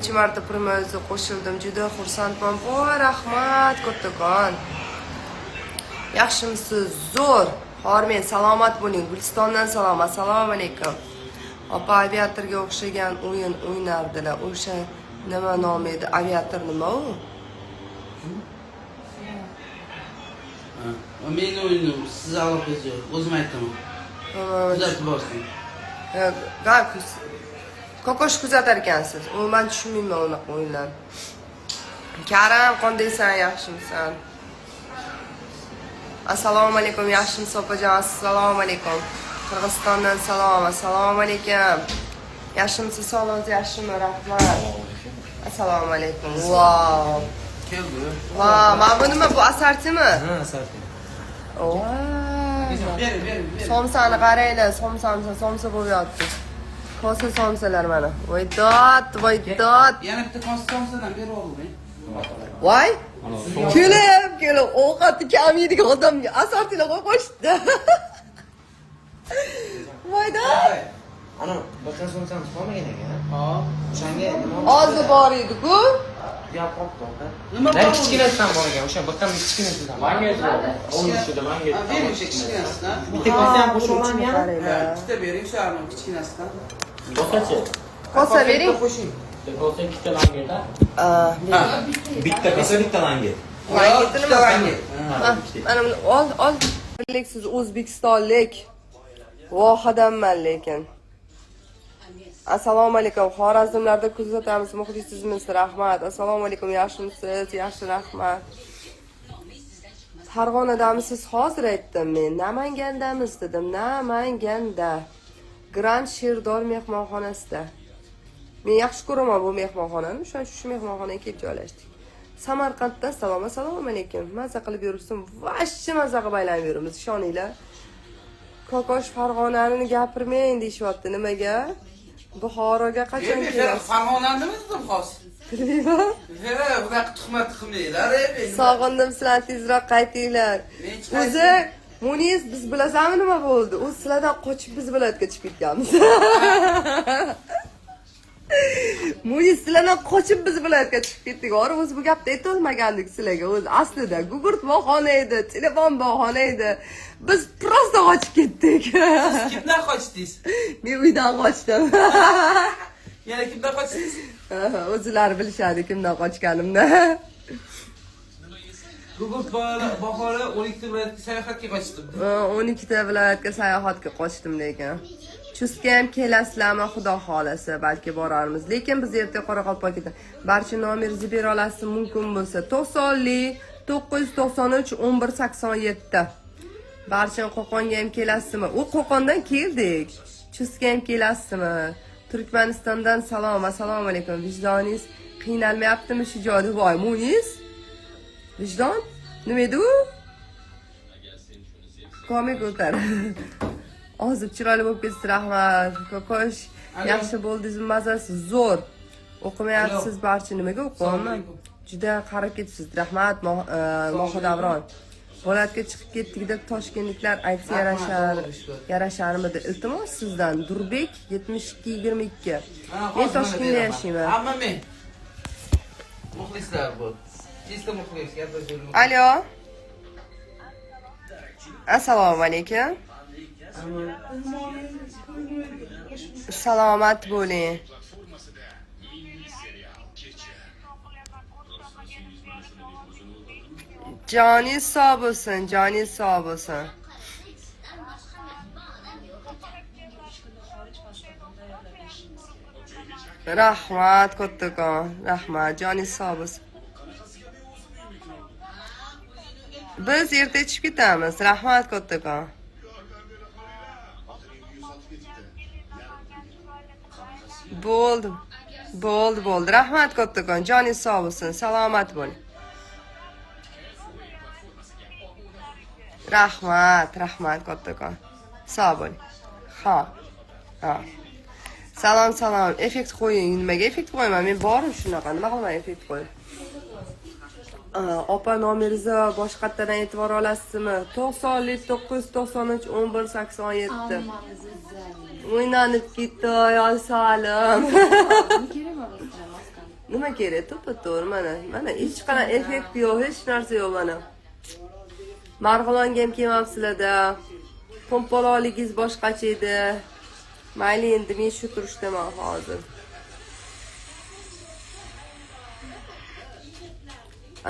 Birinchi marta premyerga qo'shildim, juda xursandman. Voy, rahmat kattakon. Yaxshimisiz? Zo'r. Hormen, salomat bo'ling. Gulistondan salom. Assalomu alaykum. Opa, aviatorga o'xshagan o'yin o'ynardilar. O'sha nima nomi edi? Aviator nima u? Ha, meni o'yinim, sizni aloqangiz yo'q. O'zim aytaman. Kuzatib borsin. Ha, kokosh kuzatar ekansiz. U man tushunmayman unaqa o'yinlarni. Karam, qandaysan, yaxshimisan? Assalomu alaykum, yaxshimisiz, opajon? Assalomu alaykum. Qirg'izistondan salom. Assalomu alaykum. Yaxshimisiz, sog'lig'ingiz yaxshimi? Rahmat. Assalomu alaykum. Vau. Keldi. Vau, mana bu nima? Bu assortimi? Ha, assorti. Vau. Bering, bering, bering. Somsani qaranglar, somsa, somsa bo'lib yotdi. Kosa somsalar mana. Voy dod, voy dod. Yana bitta kosa somsadan berib oling. Voy. Kelib, kelib, ovqatni kam yeydigan odamga assortini qo'yib qo'yishdi. Voy dod. Ana, boshqa somsamiz qolmagan ekan. Hop. O'shanga nima? Ozi bor edi-ku. Tugab qolibdi, opa. Nima Lan bor? Kichkinasidan bor ekan, o'sha biqqani kichkinasidan. Manget bor. O'n ichida manget. Ha, bering o'sha kichkinasidan. Bitta kosa ham qo'shib Buni olamiz yana. Ha, qaranglar. ikkita bering o'sha anavi kichkinasidan. Kosachi. Kosa bering. Bitta qo'shing. Bitta kosa, ikkita langet, ha? Ah, bering. Bitta kosa, bitta langet. Langetni Ikkita nima? Langet. Ha, mana buni ol, ol. Siz o'zbekistonlik. Vohadanman lekin. Assalomu alaykum. Xorazmlarda kuzatamiz, muxlisizmiz. Rahmat. Assalomu alaykum, yaxshimisiz? Yaxshi, rahmat. Farg'onadamisiz? Hozir aytdim men. Namangandamiz dedim. Namanganda. Grand Sherdor mehmonxonasida. Men yaxshi ko'raman bu mehmonxonani. O'shaning uchun shu mehmonxonaga kelib joylashdik. Samarqanddan salom. Assalomu alaykum. Maza qilib yuribsan. Вообще maza qilib aylanib yuribmiz, ishoninglar. Kokosh, Farg'onani gapirmang deyishyapti. Nimaga? Buxoroga qachon kelasiz? Farg'onani nima dedim hozir? Bilmayman. He, bunaqa tuhmat qilmanglar, ey. Sog'indim sizlarni, tezroq qaytinglar. Men hech qaysi- O'zi Munis, biz bilasanmi nima bo'ldi? O'zi sizlardan qochib biz viloyatga chiqib ketganmiz. Munis, sizlardan qochib biz viloyatga chiqib ketdik. Ora o'zi bu gapni aytolmagandik sizlarga. O'zi aslida gugurt bahona edi, telefon bahona edi. Biz просто qochib ketdik. Siz kimdan qochdingiz? Men uydan qochdim. Yana kimdan qochdingiz? O'zlari bilishadi kimdan qochganimni. Gugurt bahora 12 ta viloyatga sayohatga qochdim. 12 ta viloyatga sayohatga qochdim lekin. Chustga ham kelasizlarmi, xudo xohlasa, balki borarmiz. Lekin biz erta Qoraqalpoqqa. Barcha nomeringizni bera olasiz mumkin bo'lsa. 90 993 11 87. Barcha, Qo'qonga ham kelasizmi? U Qo'qondan keldik. Chustga ham kelasizmi? Turkmanistondan salom. Assalomu alaykum. Vijdoningiz qiynalmayaptimi shu joyda? Voy, Munis? Vijdon? Nima edi u? Komik o'tar. Ozib chiroyli bo'lib ketsiz, rahmat. Kokosh, Alo. yaxshi bo'ldingiz, mazasi zo'r. O'qimayapsiz barcha, nimaga o'qiyapman? Alaykum. Juda qarab ketibsiz. Rahmat, Mohi Davron. Viloyatga chiqib ketdik deb toshkentliklar aytsa Rahmat, yarashar, Allohga shukur. yarasharmidi? Iltimos sizdan. Durbek 72 22. Ha, Men hozir mana Toshkentda beraman. yashayman. Hamma men. Muxlislar bu. Чисто muxlis, gaplashib. Alo. Assalomu alaykum. Salomat bo'ling. Joningiz sog' bo'lsin, joningiz sog' bo'lsin. Rahmat kattakon, rahmat, joningiz sog' bo'lsin. Biz erta ichib ketamiz. Rahmat kattakon. Bo'ldi. Bo'ldi, bo'ldi. Rahmat kattakon. Joningiz sog' bo'lsin. Salomat bo'ling. Rahmat, rahmat kattakon. Sog' bo'ling. Ha. Ha. Salom, salom. Effekt qo'ying. Nimaga effekt qo'yaman? Men borim shunaqa. Nima qilaman effekt qo'yib? Opa, nomeringizni boshqatdan e'tibor olasizmi? 90 993 11 87. O'ynanib ketdi, ayol salim. Kerak bor maskani. Nima kerak? To'ppa-to'g'ri mana. Mana hech qanaqa effekt yo'q, hech narsa yo'q mana. Marg'ilonga ham kelmabsizlar-da. Pompaloqligingiz boshqacha edi. Mayli, endi men shu turishdaman hozir.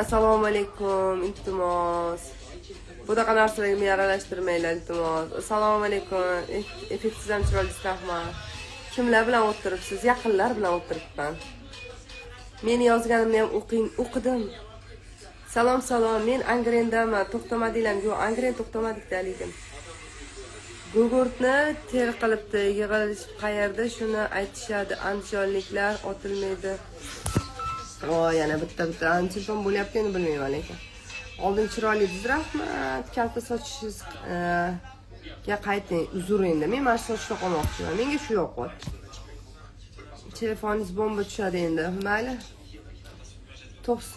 Assalomu alaykum, iltimos. Bunaqa narsalarga meni aralashtirmanglar, iltimos. Assalomu alaykum. Effektsiz ham chiroylisiz, rahmat. Kimlar bilan o'tiribsiz? Yaqinlar bilan o'tiribman. Meni yozganimni ham o'qing, o'qidim. Salom, salom. Men Angrendaman. To'xtamadinglarmi? Yo'q, Angren to'xtamadik lekin. Gugurtni ter qilibdi, yig'ilish qayerda shuni aytishadi. Andijonliklar otilmaydi. O, yana bitta bitta telefon bo'lyapti, endi bilmayman lekin. Oldin chiroyli edingiz, rahmat. Kalta sochingizga qayting, uzr endi. Men mana shu sochda qolmoqchiman. Menga shu yoqyapti. Telefoningiz bomba tushadi endi. Mayli. To'qs.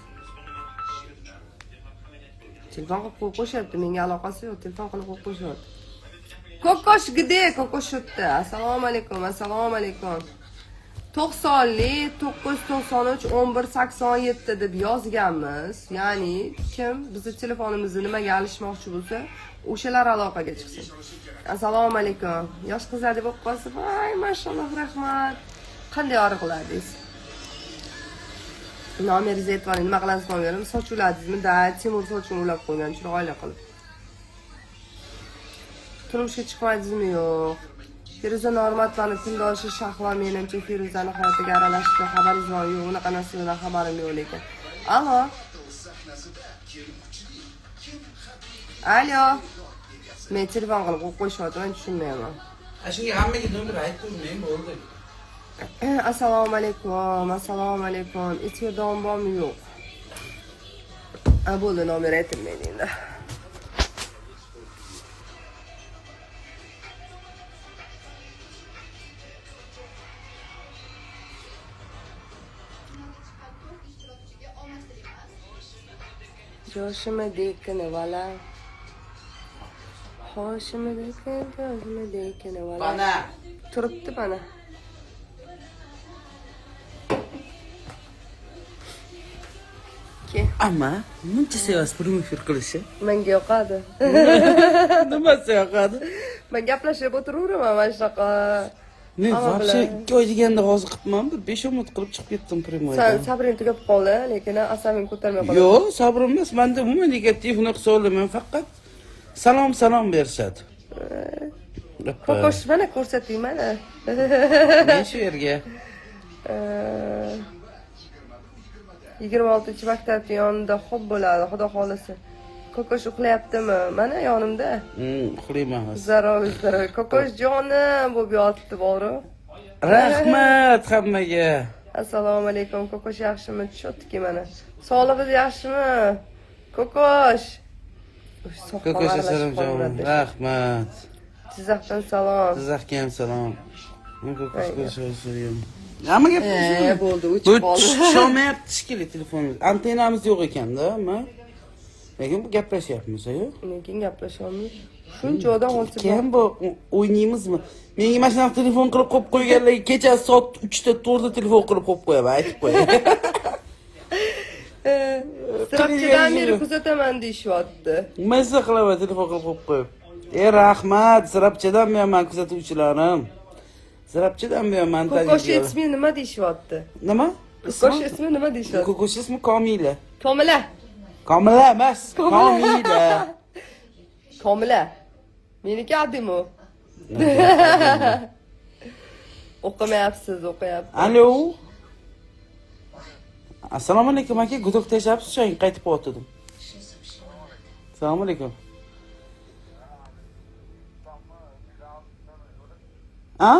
Telefon qilib qo'yib qo'yishyapti, menga aloqasi yo'q. Telefon qilib qo'yib qo'yishyapti. Kokosh gide, Kokosh yerda. Assalomu alaykum, assalomu alaykum. 90li 993 11 87 deb yozganmiz. Ya'ni kim bizni telefonimizni nimaga alishmoqchi bo'lsa, o'shalar aloqaga chiqsin. Assalomu alaykum. Yosh qizlar deb o'qib qolsa, voy, mashalloh, rahmat. Qanday oriqladingiz? Nomeringizni aytib oling, nima qilasiz nomerimni? Soch uladingizmi? Da, Timur sochini ulab qo'ygan, chiroyli qilib. Turmushga chiqmadingizmi? Yo'q. Feruza Normatovani kundoshi Shahlo menimcha Feruzani hayotiga aralashishda xabaringiz bormi? Yo'q, unaqa narsadan xabarim yo'q lekin. Alo. Alo. Men telefon qilib qo'yib qo'yishyapti, men tushunmayapman. Shunga hammaga nomer aytdim, bo'ldi. Assalomu alaykum, assalomu alaykum. Efirda bormi? Yo'q. A, bo'ldi, nomer aytilmaydi endi. Joshima dekini vala. Hoshima dekini, joshima dekini vala. Bana. Turibdi mana. Ke, Amma muncha sevasiz prямой efir qilishi. Menga yoqadi. Nimasi yoqadi? Men gaplashib o'tiraveraman mana shunaqa. Men Hamma вообще biladi. 2 oy deganda hozir qilibman, bir 5 minut qilib chiqib ketdim прямой San dan. sabring tugab qoldi, lekin asabing ko'tarmay qoldi. Yo'q, sabrim emas, menda umuman negativ unaqa savollar, men faqat salom salom berishadi. Kokosh mana ko'rsating mana. Men shu yerga. 26-maktab yonida xo'p bo'ladi, xudo xolasa. Kokosh uxlayaptimi? Mana yonimda. Uxlayman hozir. Zarov, zarov. Kokosh jonim bo'lib yotibdi, boru. Rahmat hammaga. Assalomu alaykum. Kokosh yaxshimi? Cho'tki mana. Sog'lig'ingiz yaxshimi? Kokosh. Uy, soqol Kokosh aralashib assalom jonim. qoladi. Rahmat. Jizzaxdan salom. Jizzaxga ham salom. Men kokosh Aynen. ko'rishib. Hamma gap Bo'ldi, Bu o'chib qoldi. tusholmayapti shekilli telefonimiz. Antennamiz yo'q ekanda, ammo. Lekin bu gaplashyapmiz, ayo. Lekin gaplashyapmiz. Shuncha odam olsa Kim bu o'ynaymizmi? Menga mana shunaqa telefon qilib qo'yib qo'yganlarga kecha soat 3 da 4 da telefon qilib qo'yib qo'yaman, aytib qo'yay. Sirabchidan beri kuzataman deyishyapti. Mazza qilaman telefon qilib qo'yib qo'yib. E rahmat, Zirabchadan buyon man kuzatuvchilarim. Zirabchadan buyon man Kokosh ismi nima deyishyapti? Nima? Kokosh ismi nima deyishyapti? Kokosh ismi Komila. Komila. Komila emas, Komila. Komila. Meniki Adimu. O'qimayapsiz, o'qiyapsiz. Alo. Assalomu alaykum aka, gudok tashlabsiz, shunga qaytib qo'yotdim. Assalomu alaykum. A?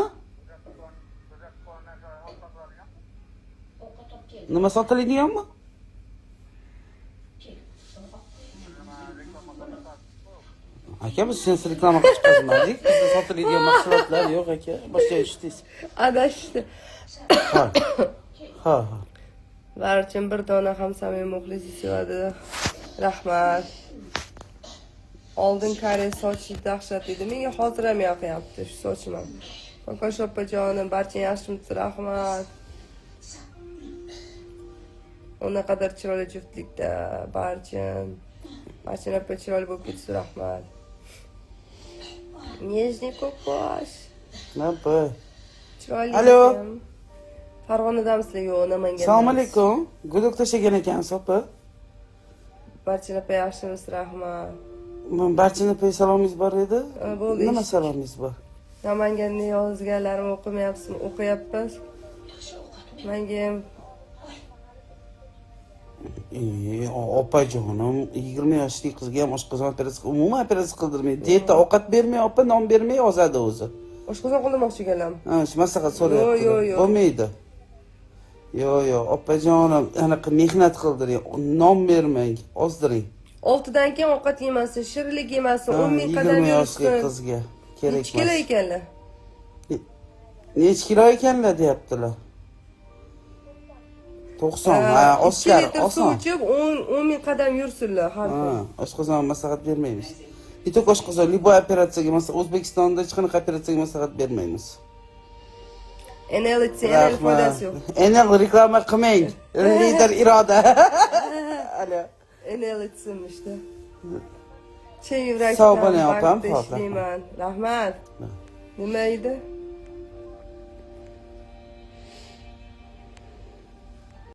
Nima sotiladiganmi? Aka, biz sensiz reklama qilib chiqazmadik. Bizda sotiladigan mahsulotlar yo'q aka. Boshqa eshitdingiz. Adashdi. Ha. Ha, ha. Barchim bir dona ham samimiy muxlisi sevadi. Rahmat. Oldin kare sochi dahshat edi. Menga hozir ham yoqyapti shu sochim ham. Kokosh opajonim, barcha yaxshimisiz? Rahmat. Unaqadar chiroyli juftlikda Barchin. Barchin opa chiroyli bo'lib ketsin, rahmat. Нежный ko'kbosh. Napa. Chiroyli Alo. ekan. Farg'onadamisizlar? Yo'q, Namangandan. Assalomu alaykum. Гудок tashlagan ekansiz, opa. Barchin opa, yaxshimisiz, rahmat. Barchini opa, salomingiz bor edi. Ha, bo'ldi, Nima eshitdik. salomingiz bor? Namanganda yozganlarimni o'qimayapsizmi? O'qiyapmiz. Menga ham. E, opajonim, 20 yoshli qizga ham oshqozon operatsiya, umuman operatsiya qildirmaydi. Dieta, ovqat bermay, opa, non bermay ozadi o'zi. Oshqozon qildirmoqchi ekanlarmi? Ha, shu maslahat so'rayapti. Yo'q, yo'q, yo'q. Bo'lmaydi. Yo'q, yo'q, opajonim, anaqa mehnat qildiring, non bermang, ozdiring. 6dan keyin ovqat yemasin, shirinlik yemasin, Ha, 10 ming qadam 20 yoshli yursin. qizga kerak Nechi kilo emas. ekanlar? Nechi kilo ekanlar, deyaptilar. 90, ha, 2 oshkor, litr suv oson. ichib, 10 ming qadam yursinlar har Ha, kun. oshqozon maslahat bermaymiz. Не только oshqozon, любой operatsiyaga, masalan, O'zbekistonda hech qanaqa operatsiyaga maslahat bermaymiz. NL ichsa, NL foydasi yo'q. NL reklama qilmang. Lider iroda. Alo. NL ichsinmishda. Chin yurakdan Sog' bo'ling, opam, bankda xo'p, ishlayman. Rahmat. Nima edi?